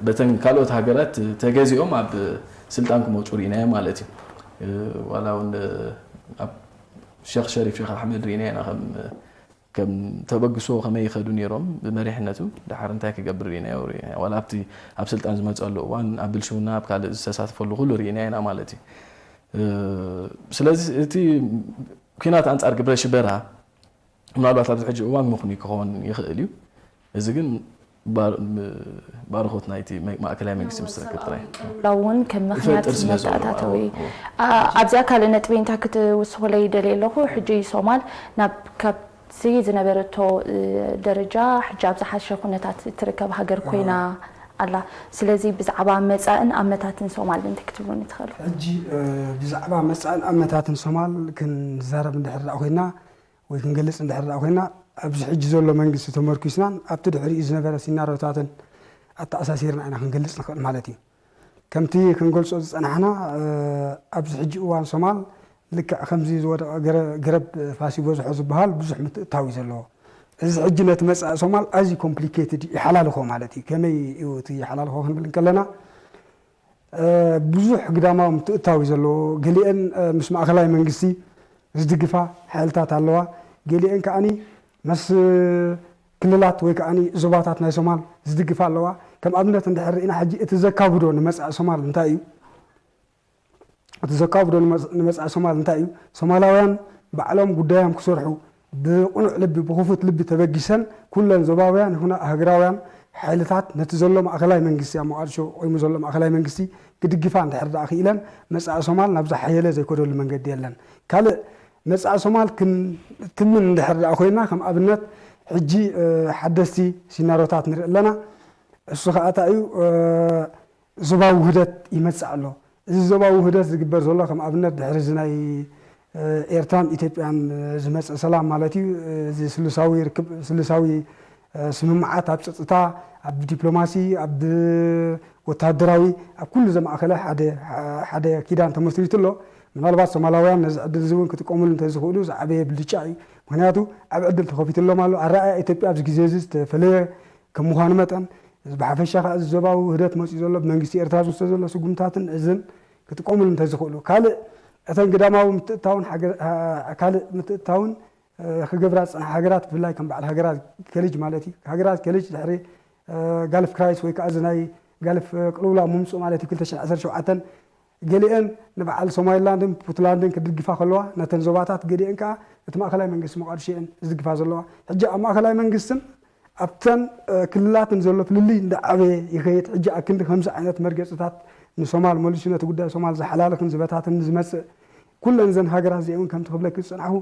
በተን ካልኦት ሃገራት ተገዚኦም ኣብ ስልጣን ክመፁ ርኢናዮ ማለት እዩ። ዋላ እውን ኣብ ሸኽ ሸሪፍ ሸኽ ኣሕመድ ርኢና ኢና ከም ከም ተበግሶ ከመይ ይኸዱ ነይሮም ብመሪሕነቱ፣ ደሓር እንታይ ክገብር ርኢናዮ። ዋላ ኣብቲ ኣብ ስልጣን ዝመፀሉ እዋን ኣብ ብልሽውና ኣብ ካልእ ዝተሳተፈሉ ኩሉ ርኢና ኢና ማለት እዩ። ስለዚ እቲ ኲናት ኣንጻር ግብረ ሽበራ ምናልባት ኣብዚ ሕጂ እዋን ምኽኑይ ክኸውን ይኽእል እዩ። እዚ ግን ባርኾት ናይቲ ማእከላይ መንግስቲ ምስ ትረክብ ጥራይ ላ እውን ከም ምክንያት መተኣታተዊ ኣብዚኣ ካልእ ነጥቢ እንታይ ክትውስኹለይ ይደልየ ኣለኹ። ሕጂ ሶማል ናብ ካብ ዝነበረቶ ደረጃ ሕጂ ኣብ ዝሓሸ ኩነታት እትርከብ ሃገር ኮይና ኣላ። ስለዚ ብዛዕባ መጻእን ኣመታትን ሶማል እንታይ ክትብሉኒ ትኽእሉ? ሕጂ ብዛዕባ መጻእን ኣመታትን ሶማል ክንዛረብ እንድሕር ደኣ ኮይና ወይ ክንገልጽ እንድሕር ደኣ ኮይና ኣብዚ ሕጂ ዘሎ መንግስቲ ተመርኲስናን ኣብቲ ድሕሪኡ ዝነበረ ሲናሮታትን ኣተኣሳሲርና ኢና ክንገልጽ ንኽእል ማለት እዩ። ከምቲ ክንገልጾ ዝጸናሕና ኣብዚ ሕጂ እዋን ሶማል ልክዕ ከምዚ ዝወደቐ ገረብ ፋስ ይበዝሖ ዝበሃል ብዙሕ ምትእትታው እዩ ዘለዎ። እዚ ሕጂ ነቲ መጻኢ ሶማል ኣዝዩ complicated እዩ፣ ይሓላልኾ ማለት እዩ። ከመይ እዩ እቲ ይሓላልኾ ክንብል እንከለና ብዙሕ ግዳማዊ ምትእትታው እዩ ዘለዎ። ገሊአን ምስ ማእኸላይ መንግስቲ ዝድግፋ ሓይልታት ኣለዋ። ገሊአን ከኣኒ ምስ ክልላት ወይ ከኣኒ ዞባታት ናይ ሶማል ዝድግፋ ኣለዋ። ከም ኣብነት እንድሕር ርኢና ሕጂ እቲ ዘካብዶ ንመጻኢ ሶማል እንታይ እዩ? እቲ ዘካብዶ ንመጻኢ ሶማል እንታይ እዩ? ሶማላውያን ባዕሎም ጉዳዮም ክሰርሑ ብቕኑዕ ልቢ ብኽፉት ልቢ ተበጊሰን ኩለን ዞባውያን ይኹና ሃገራውያን ሓይልታት ነቲ ዘሎ ማእኸላይ መንግስቲ ኣብ ሞቓድሾ ቆይሙ ዘሎ ማእኸላይ መንግስቲ ክድግፋ እንድሕር ደኣ ክኢለን መጻኢ ሶማል ናብ ዝሓየለ ዘይከደሉ መንገዲ የለን። ካልእ መጻኢ ሶማል ክንትምን እንድሕር ደኣ ኮይና ከም ኣብነት ሕጂ ሓደስቲ ሲናሮታት ንርኢ ኣለና። እሱ ከዓ እንታይ እዩ? ዞባዊ ውህደት ይመጽእ ኣሎ። እዚ ዞባዊ ውህደት ዝግበር ዘሎ ከም ኣብነት ድሕሪ እዚ ናይ ኤርትራን ኢትዮጵያን ዝመጽእ ሰላም ማለት እዩ። እዚ ስሉሳዊ ርክብ ስሉሳዊ ስምምዓት ኣብ ጸጥታ፣ ኣብ ዲፕሎማሲ፣ ኣብ ወተሃደራዊ፣ ኣብ ኩሉ ዘማእከለ ሓደ ሓደ ኪዳን ተመስሪቱ ኣሎ። ምናልባት ሶማላውያን ነዚ ዕድል እዚ እውን ክጥቀሙሉ እንተዝኽእሉ ዝዓበየ ብልጫ እዩ። ምክንያቱ ዓቢ ዕድል ተኸፊትሎም ኣሎ። ኣረኣእያ ኢትዮጵያ ኣብዚ ግዜ እዚ ዝተፈለየ ከም ምዃኑ መጠን፣ እዚ ብሓፈሻ ከኣ እዚ ዞባዊ ውህደት መጺኡ ዘሎ ብመንግስቲ ኤርትራ ዝወስዶ ዘሎ ስጉምታትን እዝን ክጥቀሙሉ እንተዝኽእሉ። ካልእ እተን ግዳማዊ ምትእትታውን ካልእ ምትእትታውን ክገብራ ዝጸንሓ ሃገራት ብፍላይ ከም በዓል ሃገራት ከሊጅ ማለት እዩ። ሃገራት ከሊጅ ድሕሪ ጋልፍ ክራይስ ወይ ከዓ እዚ ናይ ጋልፍ ቅልውላው ምምፅኡ ማለት እዩ ክልተ ሽሕን ዓሰርተ ሸውዓተን ገሊአን ንበዓል ሶማሊላንድን ፑትላንድን ክድግፋ ከለዋ ነተን ዞባታት ገሊአን ከዓ እቲ ማእኸላይ መንግስቲ ሞቃዲሾ እየን ዝድግፋ ዘለዋ። ሕጂ ኣብ ማእኸላይ መንግስትን ኣብተን ክልላትን ዘሎ ፍልልይ እንዳዓበየ ይኸይድ። ሕጂ ኣክንዲ ከምዚ ዓይነት መርገፅታት ንሶማል መሊሱ ነቲ ጉዳይ ሶማል ዝሓላልኽን ዝበታትን ዝመፅእ ኩለን እዘን ሃገራት እዚአን እውን ከምቲ ክብለኪ ዝፀናሕኹ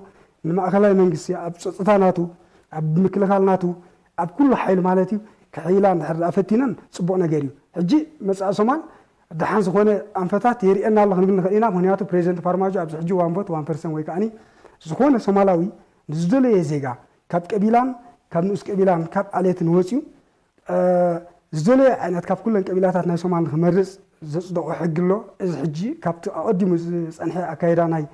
ንማእኸላይ መንግስቲ ኣብ ፀፅታ ናቱ ኣብ ምክልኻል ናቱ ኣብ ኩሉ ሓይሊ ማለት እዩ ክሕይላ እንድሕር ደኣ ፈቲነን ፅቡቕ ነገር እዩ። ሕጂ መፃኢ ሶማል ደሓን ዝኾነ ኣንፈታት የርእየና ኣሎ ክንብል ንኽእል ኢና። ምክንያቱ ፕሬዚደንት ፋርማጆ ኣብዚ ሕጂ ዋን ቮት ዋን ፐርሰን ወይ ከዓኒ ዝኾነ ሶማላዊ ንዝደለየ ዜጋ ካብ ቀቢላን ካብ ንኡስ ቀቢላን ካብ ዓሌትን ወፂኡ ዝደለየ ዓይነት ካብ ኩለን ቀቢላታት ናይ ሶማል ንክመርፅ ዘፅደቆ ሕጊ ኣሎ። እዚ ሕጂ ካብቲ ኣቐዲሙ ዝፀንሐ ኣካይዳ ናይ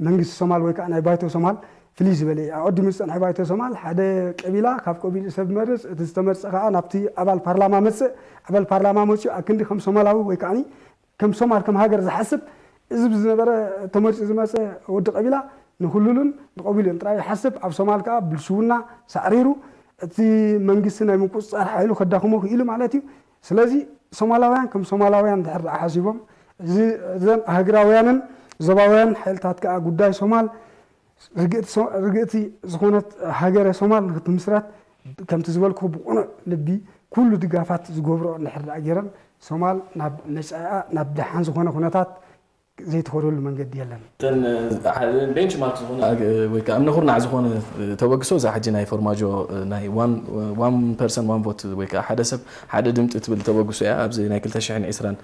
መንግስቲ ሶማል ወይ ከዓ ናይ ባይቶ ሶማል ፍልይ ዝበለ እዩ። ኣቐዲሙ ዝፀንሐ ባይቶ ሶማል ሓደ ቀቢላ ካብ ቀቢሉ ሰብ ይመርፅ፣ እቲ ዝተመርፀ ከዓ ናብቲ ኣባል ፓርላማ መፅእ፣ ኣባል ፓርላማ መፅኡ ኣክንዲ ከም ሶማላዊ ወይ ከዓ ከም ሶማል ከም ሃገር ዝሓስብ እዚ ብዝነበረ ተመሪፁ ዝመፀ ወዲ ቀቢላ ንክልሉን ንቀቢሉን ጥራይ ይሓስብ። ኣብ ሶማል ከዓ ብልሽውና ሳዕሪሩ እቲ መንግስቲ ናይ ምቁፅፃር ሓይሉ ከዳኽሞ ክኢሉ ማለት እዩ። ስለዚ ሶማላውያን ከም ሶማላውያን እንድሕር ደኣ ሓሲቦም እዘን ሃገራውያንን ዞባውያን ሓይልታት ከዓ ጉዳይ ሶማል ርግእቲ ዝኾነት ሃገረ ሶማል ንክትምስረት ከምቲ ዝበልኩ ብቁኑዕ ልቢ ኩሉ ድጋፋት ዝገብርኦ እንድሕር ደኣ ገይረን ሶማል ናብ መፃኢኣ ናብ ደሓን ዝኾነ ኩነታት ዘይትኸደሉ መንገዲ የለን። እተን ቤንችማርክ ዝኾነ ወይ ከዓ እምነ ኩርናዕ ዝኾነ ተበግሶ እዛ ሕጂ ናይ ፎርማጆ ናይ ዋን ፐርሰን ዋን ቮት ወይ ከዓ ሓደ ሰብ ሓደ ድምፂ ትብል ተበግሶ እያ። ኣብዚ ናይ ክልተ ሽሕን ዕስራን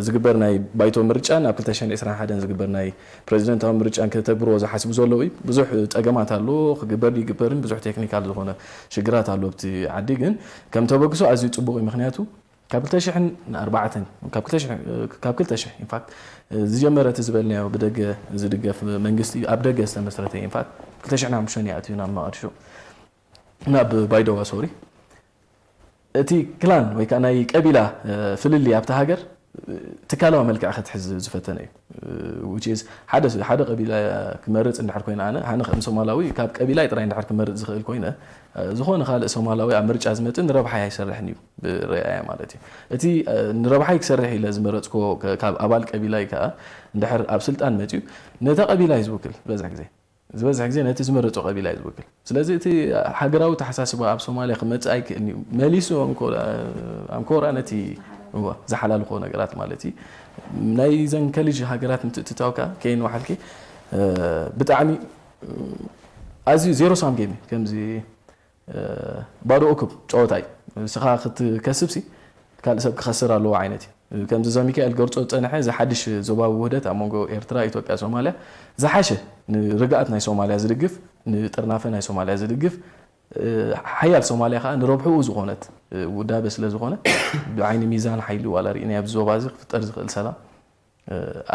ዝግበር ናይ ባይቶ ምርጫን ኣብ ክልተ ሽሕን ዕስራን ሓደን ዝግበር ናይ ፕሬዚደንታዊ ምርጫን ከተግብርዎ ዝሓስቡ ዘለዉ እዩ። ብዙሕ ፀገማት ኣሎ፣ ክግበር ይግበርን ብዙሕ ቴክኒካል ዝኾነ ሽግራት ኣሎ ኣብቲ ዓዲ። ግን ከም ተበግሶ ኣዝዩ ፅቡቕ እዩ። ምክንያቱ ካብ ክልተ ሽሕን ኣርባዕተን ካብ ክልተ ሽሕ ኢንፋክት ዝጀመረ እቲ ዝበልናዮ ብደገ ዝድገፍ መንግስቲ ኣብ ደገ ዝተመስረተ ኢንፋክት ክልተ ሽሕን ሓሙሽተን ይኣትዩ ናብ መቓድሾ ናብ ባይደዋ ሶሪ እቲ ክላን ወይ ከዓ ናይ ቀቢላ ፍልልይ ኣብቲ ሃገር ትካላዊ መልክዕ ክትሕዝ ዝፈተነ እዩ። ሓደ ቀቢላ ክመርፅ እንድሕር ኮይነ ኣነ ኣነ ከም ሶማላዊ ካብ ቀቢላይ ጥራይ እንድሕር ክመርፅ ዝኽእል ኮይነ ዝኾነ ካልእ ሶማላዊ ኣብ ምርጫ ዝመፅእ ንረብሓይ ኣይሰርሕን እዩ ብረኣያ ማለት እዩ። እቲ ንረብሓይ ክሰርሕ ኢለ ዝመረፅኮ ካብ ኣባል ቀቢላይ ከዓ እንድሕር ኣብ ስልጣን መፅዩ ነታ ቀቢላ እዩ ዝውክል ዝበዝሕ ግዜ ዝበዝሕ ግዜ ነቲ ዝመረፆ ቀቢላ እዩ ዝውክል። ስለዚ እቲ ሃገራዊ ተሓሳስባ ኣብ ሶማልያ ክመፅእ ኣይክእልን እዩ። መሊሱ ኣምኮራ ነቲ ዝሓላልኮ ነገራት ማለት እዩ። ናይ ዘን ከልጅ ሃገራት ምትእትታው ከዓ ከይን ዋሓልኪ ብጣዕሚ ኣዝዩ ዜሮ ሳም ጌም ከምዚ ባዶ እኩብ ጨወታ እዩ። ንስኻ ክትከስብ ሲ ካልእ ሰብ ክኸስር ኣለዎ ዓይነት እዩ። ከምዚ ዘሚካኤል ገርጾ ዝጸንሐ እዚ ሓድሽ ዞባዊ ውህደት ኣብ መንጎ ኤርትራ፣ ኢትዮጵያ፣ ሶማልያ ዝሓሸ ንርግኣት ናይ ሶማልያ ዝድግፍ ንጥርናፈ ናይ ሶማልያ ዝድግፍ ሓያል ሶማልያ ከዓ ንረብሕኡ ዝኾነት ውዳበ ስለ ዝኾነ ብዓይኒ ሚዛን ሓይሊ ዋላ ርኢናዮ ኣብዚ ዞባ እዚ ክፍጠር ዝኽእል ሰላም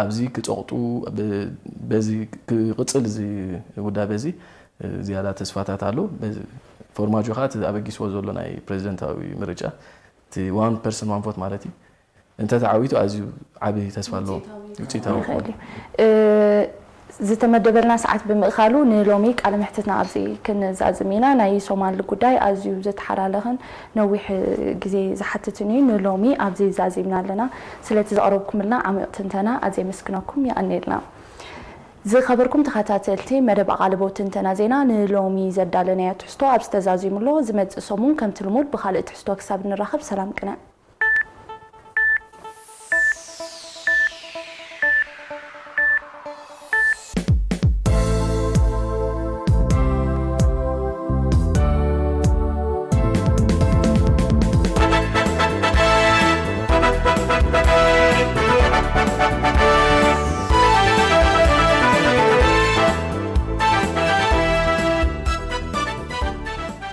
ኣብዚ ክፀቕጡ በዚ ክቕፅል እዚ ውዳበ እዚ ዝያዳ ተስፋታት ኣሎ። ፎርማጆ ከዓ እቲ ኣበጊስዎ ዘሎ ናይ ፕሬዚደንታዊ ምርጫ እቲ ዋን ፐርሰን ዋን ቮት ማለት እዩ እንተተዓዊቱ ኣዝዩ ዓብዪ ተስፋ ኣለዎ። ውፅኢታዊ ክኾን ዝተመደበልና ሰዓት ብምእካሉ ንሎሚ ቃለ መሕትትና ኣብዚ ክንዛዝም ኢና። ናይ ሶማል ጉዳይ ኣዝዩ ዝተሓላለኸን ነዊሕ ግዜ ዝሓትትን እዩ። ንሎሚ ኣብዚ ዛዚምና ኣለና። ስለቲ ዘቕረብኩምልና ዓሚቕ ትንተና ኣዝየ የመስግነኩም። የቐንየልና። ዝኸበርኩም ተኸታተልቲ መደብ ኣቓልቦ ትንተና ዜና ንሎሚ ዘዳለናዮ ትሕዝቶ ኣብዚ ተዛዚሙ ኣሎ። ዝመጽእ ሰሙን ከምቲ ልሙድ ብኻልእ ትሕዝቶ ክሳብ ንራኸብ ሰላም ቅነ።